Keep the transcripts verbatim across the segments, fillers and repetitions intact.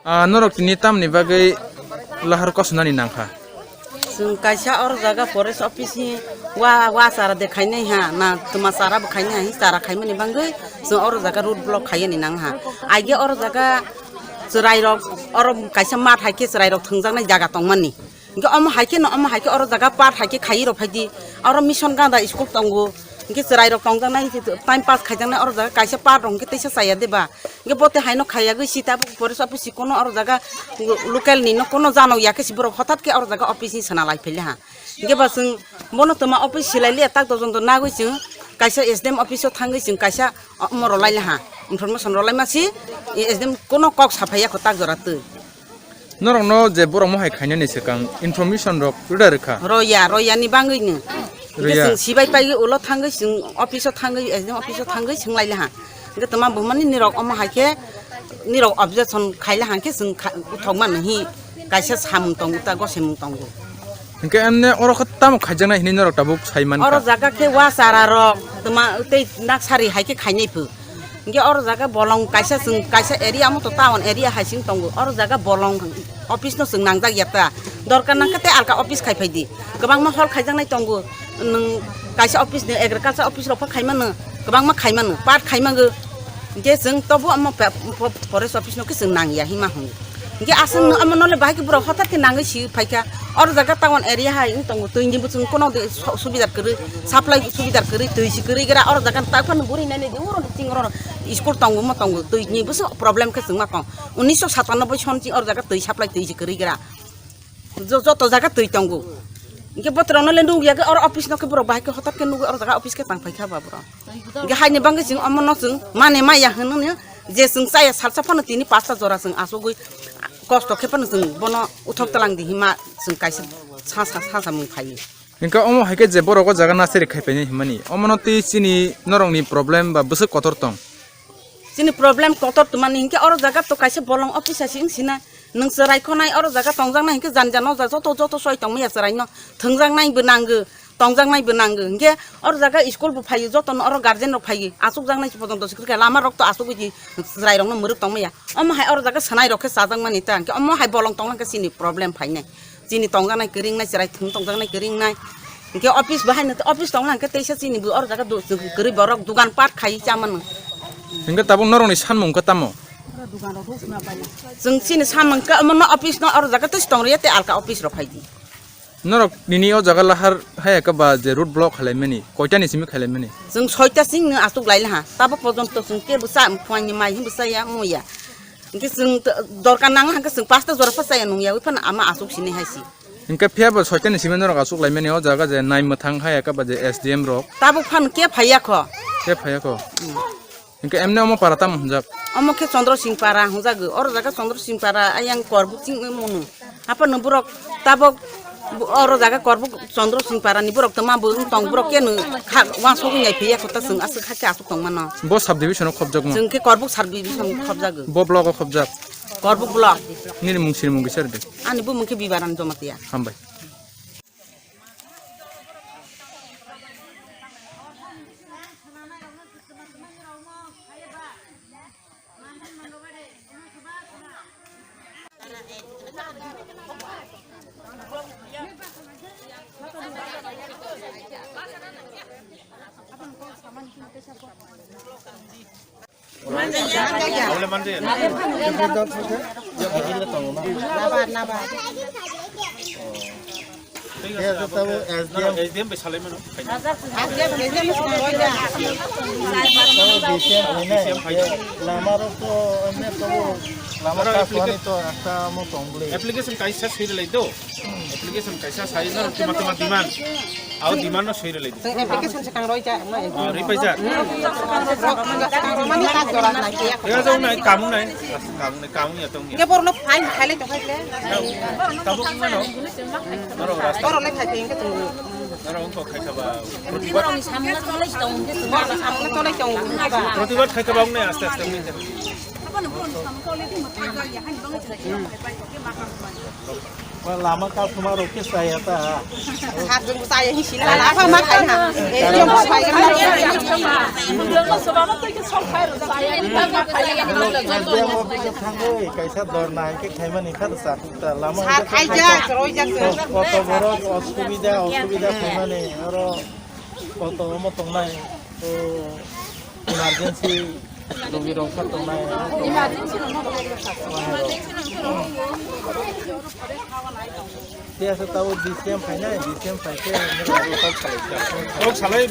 Ah, norok tini tamni bagwi lahar kosonani nangkha? Chwng kaisa oro jaga forest office ni wa, wa chara de khainai ha, na twma chara bo khainai ha, hi chara khaimani bagwi chwng oro jaga road block khaiyani nang ha. Aige oro jaga chwrairok, oro kaisa mat hai khe chwrairok thwngjaknai jaga tongmani. Hingke omo hai khe no, omo hai khe oro jaga part hai khe khaiwi rok phaidi. Oro mission ganda school tongo. Hingke chwrairok tongjaknai, time pass khaijaknai oro jaga kaisa part rok hingke teisa chaya de ba. Hingke bote haino khaiyagwi si tabuk forest office si kono oro jaga local ni no kono jano ya khe si borok hothat khe oro jaga office ni sana lai phele ha. Hingke ba chwng bono twma office silai liya tak dojon do nagwi chwng kaisa S D M office o thangwi chwng kaisa omo rwlai le ha. Information rwlai ma si S D M kono kok saphai ya kho tak jora twi. Norokno je borok mohai khainani swkang information rok rwda rwkha? Roya, roya ni bangwi no. Hingke Roya. Chwng sibai paigwi ulo thangwi chwng office o thangwi, S D M office o thangwi swnglaile ha. Hingke twma bumani nirok omo hai khe nirok objection khaile hangke chwng kha-, uthok mano hi kaisa samung tongo ta gosemung tongo. Hingke emne oro khe tamo khaijaknai hinwi norok tabuk sai mankha? Oro jaga khe wa chara rok twma tei naksari hai khe khainai phu. Hingke oro jaga bolong kaisa chwng kaisa area mo to town area hai sing tongo. Oro jaga bolong office no chwng nangjak ya ta. Dorkar nangkhe tei alka office khai phai di. Kwbangma hol khaijaknai tongo. Nwng kaisa office ni agriculture office rok pha khai mano. Kwbangma khai mano. Part khai mango. Hingke chwng tobo omo pe-, po-, forest office no khe chwng nang ya hima hwnwi. Hingke aswk no omo nole bahai khe borok hothat khe nangwi si phaikha. Oro jaga town area hai wng tongo, twi ni bo chwng kono de su-, subidar kwrwi, supply subidar kwrwi, twi si kwrwi gra. Oro jaga tak phano buri nai nai di uro ching oro school tongo mo tongo, twi ni bo se problem khe chwng ma tong. Unisho satanoboi son ching oro jaga twi supply twi si kwrwi gra. Jo-, joto jaga twi tongo. Hingke botrok no le nukya khe oro office no khe borok bahai khe hothat khe nugwi oro jaga office khe tang phaikha ba borok. Hingke haini bagwi chwng omo no chwng mane maya hwnwi no je chwng chaya salsa phano tini pasta jora chwng achugwi kosto khe phano chwng bono uthok twlang di hima chwng kaisa sa, sa, sa, samung phaio. Hingke omo hai khe je borok o jaga nasari khai painai himani, omono tei chini norokni problem ba bwswk kotor tong? Chini problem kotor twmani hingke oro jaga to kaisa bolong office asi wng sina. Nwng chwrai khonai oro jaga tongjaknai hingke jani jani o jaga joto, joto soi tongmaya chwraino thwngjaknai bo nango, tongjaknai bo nango. Hingke oro jaga school bo phaio, jotono oro guardian rok phaio, achukjaknai se pojonto se kwrwikha, lama rok to achugwi di chwrairokno mwrwk tongmaya. Omo hai oro jaga swnai rok khe chajakmani ta, hingke omo hai bolong tongna hingke chini problem phainai. Chini tongjaknai kwrwingnai, chwrai thwng tongjaknai kwrwingnai. Hingke office bo haino office tongna hingke teisa chini bo oro jaga du-, kwrwi borok dugan part khai chamano. Hingke tabuk norokni sanmung khe tamo? Chwng chini samung khe omo no office no oro jaga tei tong rwya tei alka office rok phai di. Norok nini o jaga lahar haya khe ba je road block khlaimani, koita ni simi khlaimani? Chwng soita sing no achuk lai laha, tabuk pojonto chwng kebo cha phuang ni mai himbo chaya muya. Hingke chwng t-, dorkar nango hingke chwng pasta jora pha chaya nungya, wi phano ama achuk sini hai si. Hingke phiya bo soita ni simi norok achuk laimani o jaga je nai mwthang haya khe ba je S D M rok. Tabuk phano ke phaiya kho. Ke phaiya kho. Hmm. Hingke emne omo para tamo hwnjak? Omo khe Chandra Singh para hwnjago. Oro jaga Chandra Singh para ayang Korbuk ching munu. Haphano borok tabok oro jaga Korbuk Chandra Singh para ni borok tongma bo wng tong borok keno kha wansugwi nai phiya kho ta chwng aswk hakhe aswk tongmano. Bo sub division o khobjakno? Chwng khe Korbuk sub division khobjago. Bo block o khobjak? Korbuk block. Nini mung sini mung kisa rwdi. Ani bumung khe Bibaran Jamatia. Hambai. Lama rok to emne to lama kaphani to ekta mo tong bwle. Application kaisa soi rwlai do. Application kaisa sai na tuma tuma demand. Au demand no soi rwlai do. Application se kang roi ja ma. Ah, roi pai ja. Mani tak jora na ke ya. Ya jong nai kamu nai. Kamu nai kamu ya tong ya. Ke borno fine khale to khaile. Tabuk mano. Aro rasta. Oro le khai ke to. Aro ongko khai khaba. Borok ni samla cholai tong ke samla cholai tong. Protibad khai khaba ongnai aste aste. Lama kasuma rok khe chaya ta. Hak jung chaya hi sila la pha ma khai na. Eh, jung pha khai na. Thangwi kaisa dorna hai khe khaimani kha ta. Lama sar khai ja, roi ja. Koto borok osubida, osubida khaimani oro koto omo tongnai. O emergency rogi rok kha tongnai. Emergency rok no rok kha. Tei aswk tabuk D C M phainai, D C M phaikhe. Kok salai.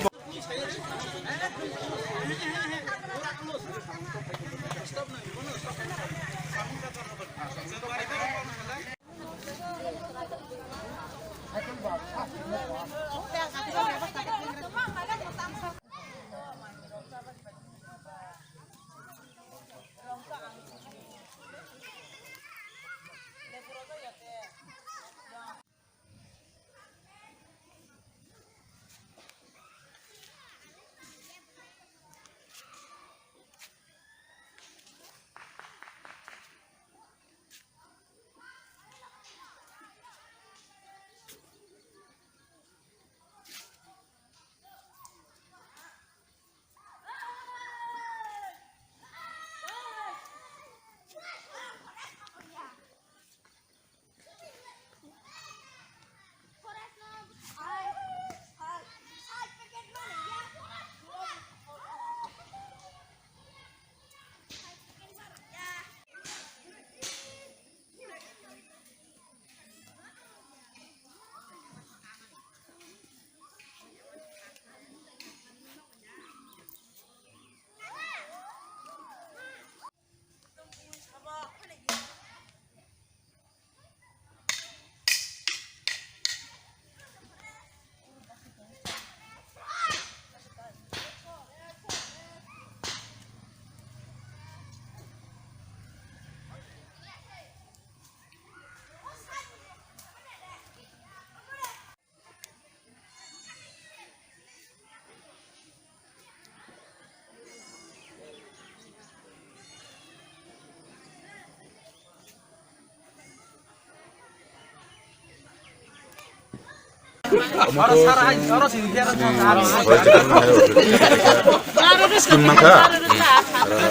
Scheme mankha,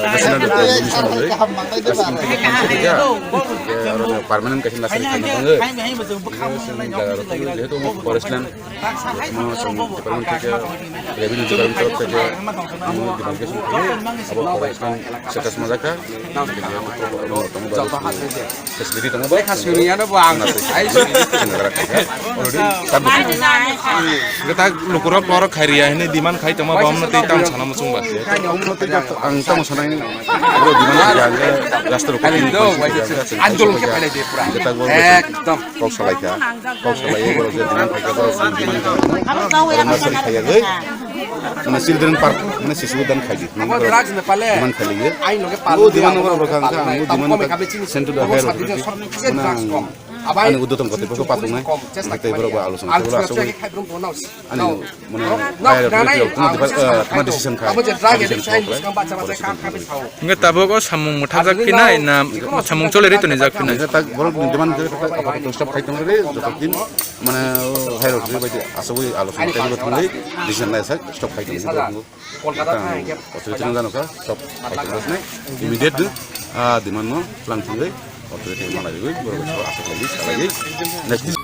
National Development Mission hwnwi, scheme tei khe permanent kaisa nasari khaina bagwi, jehetu forest land, Omo chwng department theke, revenue department torof theke, omo demarcation khaio, abo forest land status ma jakha, facility tongo bo. Already, tak lukurok borok khai riya hwnwi demand khai tongma, bo omono tei tamo sana muchung ba. Ang tamo sanai, oro demand khai riya, ang rasta rok. Andolon khe phailai de pura. Ekdom. Kok salai kha. Kok salai borok je demand khai kha, borok je demand khai kha. Borok ma sari khai ya goi. Mane children park, mane sisu udan khai di. Mane borok demand khai liye. O demand no borok kha, ang o demand no send to the higher authority. Mane ang ani udotom kotipurbo patung nai. Tei borok ba alochona khe borok asogoi. Ani mane higher authority rok tuma decision khai. Abo je drug addiction, buskang bacha bacha kam khai sao. Hingke tabuk o samung mwthajak phinai na samung chole ri tonijak phinai? Hingke tak borok ni demand khe tak apatot stop khai tongre joto din mane higher authority bai asogoi alochona tei bo thangwi decision lai sak stop khai tongre. Kolkata thang hingke authority no jano kha stop khai tongre immediate ah demand no tlang thangwi authority malai wi borok asogoi salai next